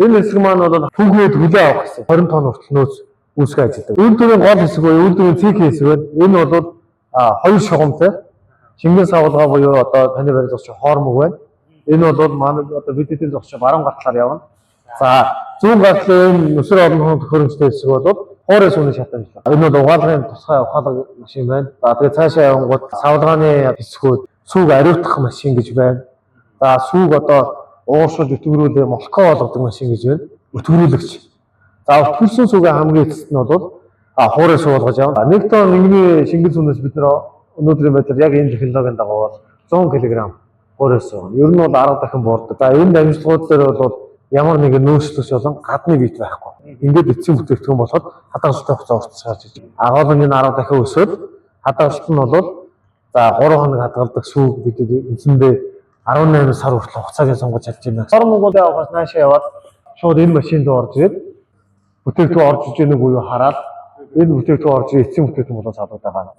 Энэ хэсэг маань бол түүхээд хүлээ авах хэсэг. 20 тонн хүртэл нөөц үүсгэн ажилладаг. Үйлдвэрийн гол хэсэг буюу үйлдвэрийн цэг хэсэг байна. Энэ бол хоёр шугамтай. Шингэн савлгаа буюу одоо таны барь зогсож хоормог байна. Энэ бол манай одоо бидний зогсож баруун гар талаар явна. За, зүүн гар талын энэ нүсэр олон хүн төхөөрөмжтэй хэсэг бол хуурай сүүний шат ажиллаа. Энэ бол угаалгын тусгай ухаалаг машин байна. За, тэгээ цаашаа явангууд савлгааны хэсгүүд сүүг ариутгах машин гэж байна. За, сүүг одоо ууршуулж өтгөрүүлээ молоко болгодог машин гэж байна. Өтгөрүүлэгч. За, өтгөрсөн сүүгээ хамгийн эцэст нь бол хуурай сүү болгож явна. Нэг тонн ингэний шингэн сүүнээс бид нар өнөөдрийн байдлаар яг энэ технологийн дагуу бол 100 кг хуурай сүү. Ер нь бол 10 дахин буурдаг. За, энэ дамжлагууд дээр бол ямар нэгэн нөөцлөс болон гадны бит байхгүй. Ингээд эцсийн бүтээгдэхүүн болоход хадгалалтын хугацаа уртас гарч иж байна. Агуулгын нь 10 дахин өсөөд хадгалалт нь бол за 3 хоног хадгалдаг сүүг бид үндсэндээ 18 сар хүртэл хугацааг сонгож чадж байна. Хормог бол явахаас наашаа яваад шууд энэ машинд орж ирээд бүтээгдэхүүн орж иж гэнэ үгүй юу хараад энэ бүтээгдэхүүн орж ирээ эцсийн бүтээгдэхүүн болоо салгаад байгаа.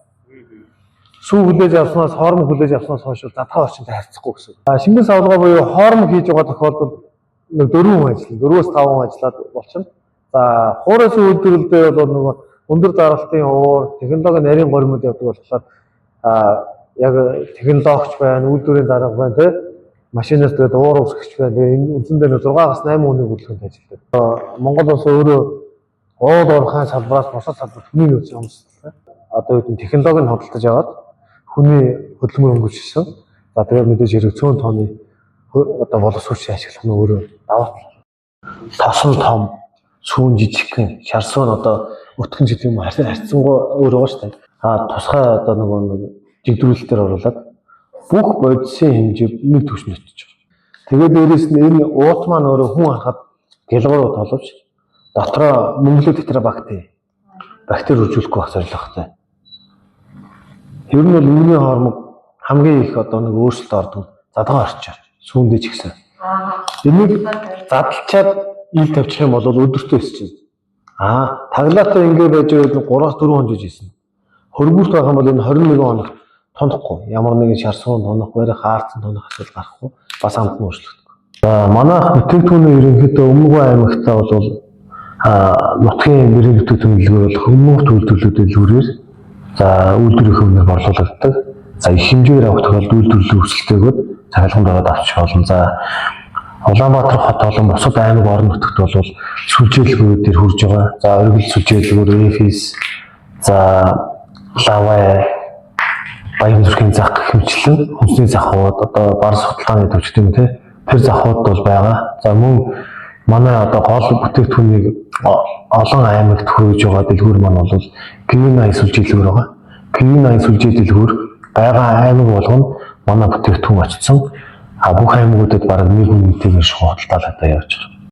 Сүү хүлээж авснаас, хоормог хүлээж авснаас хойш бол задгай орчинтой харьцахгүй гэсэн. Шингэн савлгаа буюу хоормог хийж байгаа тохиолдолд нэг 4 хүн ажиллана. 4-5 хүн ажиллаад болчихно. За, хуурай сүү үйлдвэрлэлдээ бол нөгөө өндөр даралтын уур, технологи нарийн горимод явдаг болохоор яг технологич байна, үйлдвэрийн дарга байна тий. Машинаас тэгээд уур үсгэж байна. Тэгээд энэ үндсэндээ нэг 6-аас 8 хүний хөдөлгөөнд ажилладаг. Монгол улс өөрөө уул уурхайн салбараас бусад салбарт хүний нөөц хомсдолтой. Одоо юу гэдэг технологиг худалдаж аваад хүний хөдөлмөр хөнгөвчсөн. За, тэгээд мэдээж хэрэг цөөн тооны одоо боловсруучийг ашиглах нь өөрөө давуу тал. Тосон том, сүүн жижигхэн, шарсуун одоо өтгөн гэдэг юм харьцангуй өөр байгаа шүү дээ. Тусгай одоо нөгөө нэг жигдрүүлэлтээр оруулаад бүх бодисын хэмжээ нэг түвшинд очиж байгаа. Тэгээд дээрэс нь энэ уут маань өөрөө хүн харахад гялгар толовч дотроо мөнгөлөө тетрабактери бактери үржүүлэхгүй байх зорилготой. Ер нь бол үүний хормог хамгийн их одоо нэг өөрчлөлт ордог задган орчоор сүүндээ ч гэсэн. Энийг задлчаад ил тавьчих юм бол өдөртөө өсчихнө. Таглаатай ингэ байж байвал 3-4 хоног жижсэн. Хөргүүрт байх юм бол энэ 21 хоног тунахгүй. Ямар нэгэн шарсуун тунах, барих хаарцсан тунах асуудал гарахгүй. Бас амт нь өөрчлөгдөхгүй. За, манайх бүтээгдэхүүнээ ерөнхийдөө Өмнөгөө аймагтаа бол нутгийн бэрийн бүтээгдэхүүн дэлгүүр бол хүмүүст үйлдвэрлэлүүд дэлгүүрээр за үйлдвэрийн хөвнөр борлуулагддаг. За, их хэмжээгээр авах тохиолдолд үйлдвэрлэлийн хүсэлтэйгүүд цахилгаан дороод авчих болно. За, Улаанбаатар хот болон бусад аймаг орон нутагт бол сүлжээлгүүд дээр хүрж байгаа. За, оргил сүлжээлгүүр, Эфис, за Лавай, Баян зүрхийн зах гэх мэтчлэн хүнсний захууд одоо бар судалгааны төвчт юм те тэр захууд бол байгаа. За, мөн манай одоо гол бүтээгдэхүүнийг олон аймагт хүргэж байгаа дэлгүүр маань бол Green Eye сүлжээ дэлгүүр байгаа. Green Eye сүлжээ дэлгүүр байгаа аймаг болгоно манай бүтээгдэхүүн очсон. Бүх аймагуудад бараг нэг хүн нийтээр шууд худалдаалагдаа явж байгаа.